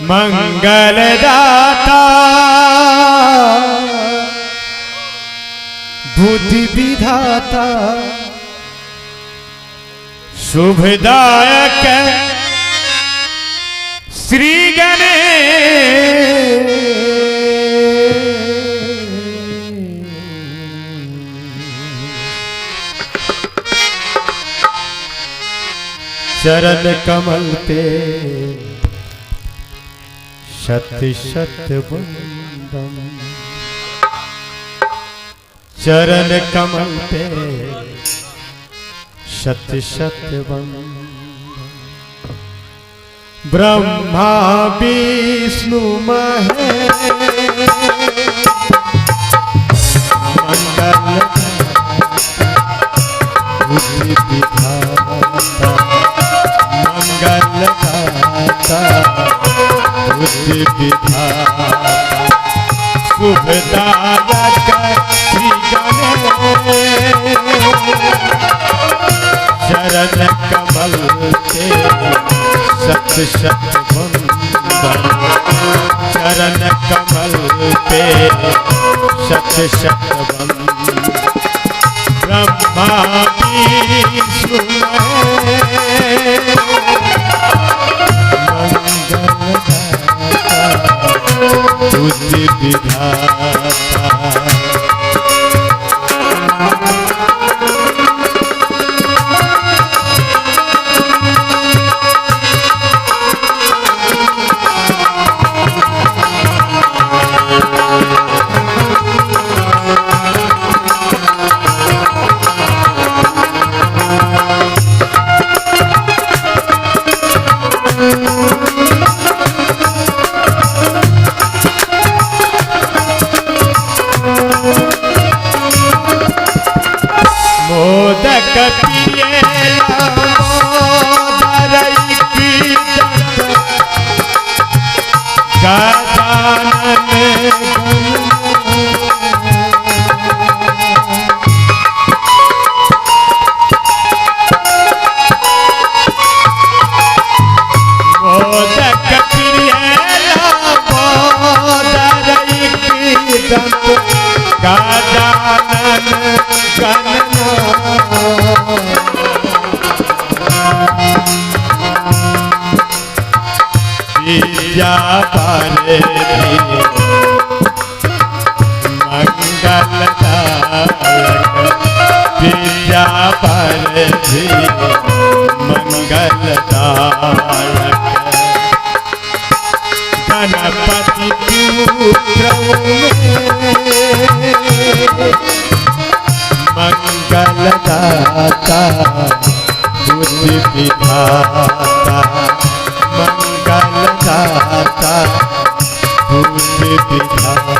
मंगलदाता बुद्धि विधाता शुभदायक श्री गणेश। चरण कमल पे शत शत वंदन, चरण कमल पे शत शत वंदन। ब्रह्मा विष्णु महेश मंगल बुद्धि विधाता, मंगलदाता बुद्धि विधाता शुभदायक श्री गणेश। चरण कमल ते शत शत वंदन, चरण कमल ते शत शत वंदन। ब्रह्मा विष्णु महेश मंगलदाता बुद्धि विधाता। मोदक प्रिय गजानन मोदक प्रिय गजानन गणना। विद्या पारे मंगलदायक, विद्या पारे मंगलदायक। गणपति पुत्र मंगलदाता बुद्धि विधाता, मंगलदाता बुद्धि विधाता।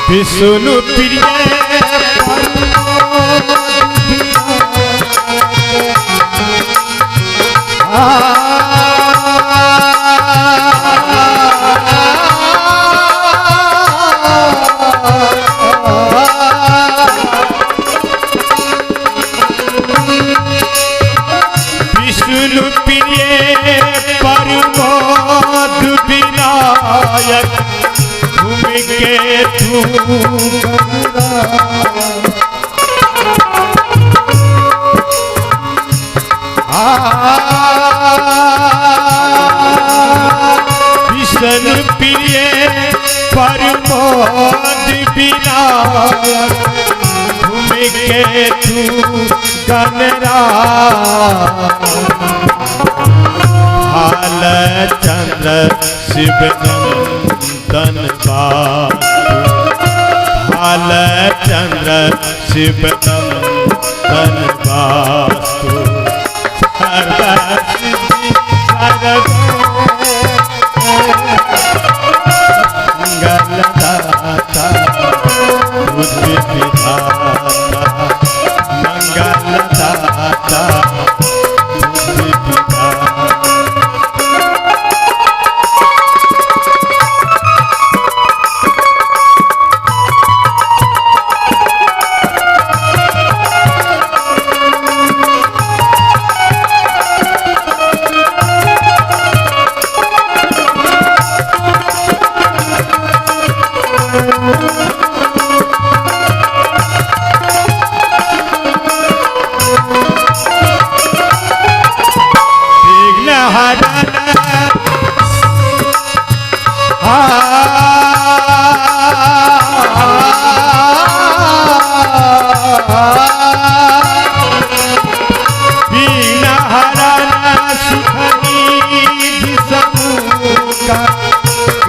विष्णु प्रिय विष्णु प्रिय परमोद विनायक के तू विष्णु प्रिय परमोद विनायक के तू गणराज। हाल चंद्र शिव नंदन बाबू, हाल चंद्र शिव नंदन वास्तु सर्वसिद्धि सर्व मंगलदाता बुद्धि विधाता मंगलदाता बुद्धि विधाता।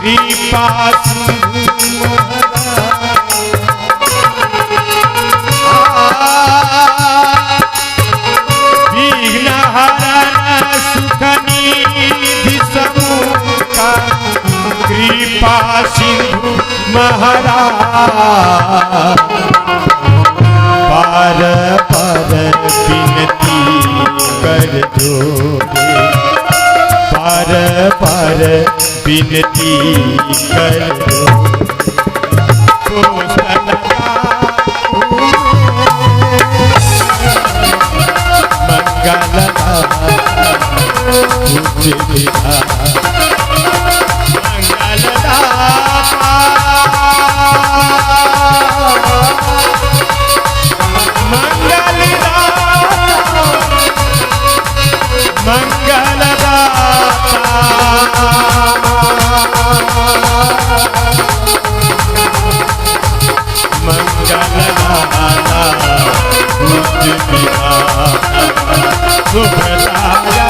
कृपा सिंधु विघ्न हरण सुख निधि समूह कृपा सिंधु महाराज। पार पर विनती कर जोरे पार पार विनती कर मंगलदाता मंगलदाता मंगलदाता मंगलदाता